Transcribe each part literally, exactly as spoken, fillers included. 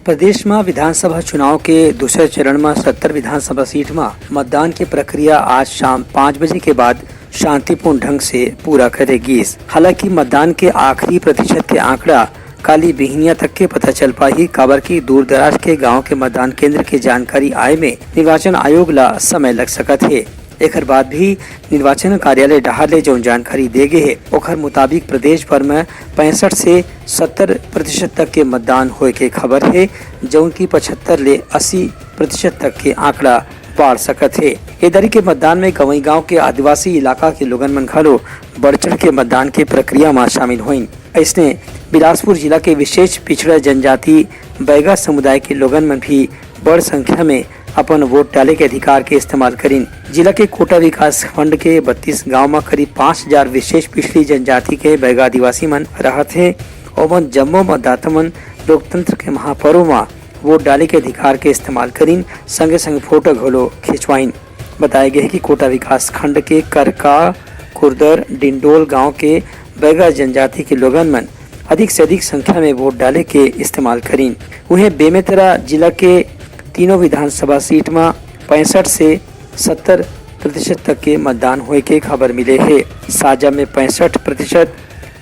प्रदेश म विधानसभा चुनाव के दूसरे चरण म सत्तर विधानसभा सीट म मतदान के प्रक्रिया आज शाम पाँच बजे के बाद शांतिपूर्ण ढंग से पूरा करे गिस। हालांकि मतदान के आखिरी प्रतिशत के आंकड़ा काली बिहनिया तक के पता चल पाही, काबर कि दूर दराज के गांव के मतदान केंद्र के जानकारी आए में निर्वाचन आयोग ला समय लग सकत हे। एकर बाद भी निर्वाचन कार्यालय डहार ले जौन जानकारी दे गे हे, ओखर मुताबिक प्रदेश भर में पैंसठ से सत्तर प्रतिशत तक के मतदान होए के खबर हे, जौन की पचहत्तर ले अस्सी प्रतिशत तक के आंकड़ा बाढ़ सकत हे। ए दरी के मतदान में गंवई गांव के आदिवासी इलाका के लोगन मन घलो बढ़ चढ़ के मतदान के प्रक्रिया म शामिल होइन। अइसने बिलासपुर जिला के विशेष पिछड़ा जनजाति बैगा समुदाय के लोगन मन भी बड़ संख्या में अपन वोट डाले के अधिकार के इस्तेमाल करिन। जिला के कोटा विकास खंड के बत्तीस गांव म करीब पाँच हजार विशेष पिछड़ी जनजाति के बैगा आदिवासी मन रहत हे। ओमन जम्मो मतदाता मन लोकतंत्र के महापर्व म वोट डाले के अधिकार के इस्तेमाल करिन, संगे संग फोटो घलो खिंचवाइन। बताया गया है कि कोटा विकास खंड के करका, कुर्दर, डिंडोल गांव के बैगा जनजाति के लोगन मन अधिक से अधिक संख्या में वोट डाले के इस्तेमाल करिन। उहें, बेमेतरा जिला के तीनों विधानसभा सीट म पैंसठ से सत्तर प्रतिशत तक के मतदान होए के खबर मिले हे। साजा में पैंसठ प्रतिशत,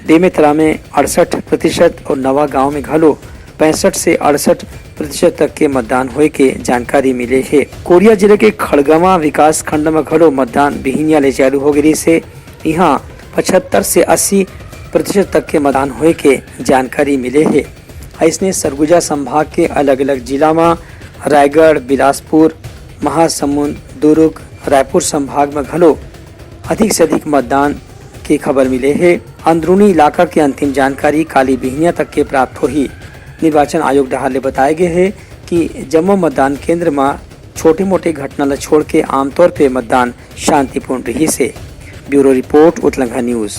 बेमेतरा में अड़सठ प्रतिशत और नवा गांव में घलो पैंसठ से अड़सठ प्रतिशत तक के मतदान होए के जानकारी मिले हे। कोरिया जिले के खड़गवां विकास खंड म घलो मतदान बिहिनिया ले चालू हो गे रिहिस हे। इहां पचहत्तर से अस्सी प्रतिशत तक के मतदान होए के जानकारी मिले हे। अइसने सरगुजा संभाग के अलग-अलग जिला म रायगढ़, बिलासपुर, महासमुंद, दुर्ग, रायपुर संभाग म घलो अधिक से अधिक मतदान के खबर मिले हे। अंदरूनी इलाका के अंतिम जानकारी काली बिहनिया तक के प्राप्त होही। निर्वाचन आयोग डहार ले बताए गे हे कि जम्मो मतदान केंद्र म छोटे-मोटे घटना ल छोड़ के आमतौर पे मतदान शांतिपूर्ण रिहिस हे। Bureau report, Utlangha news.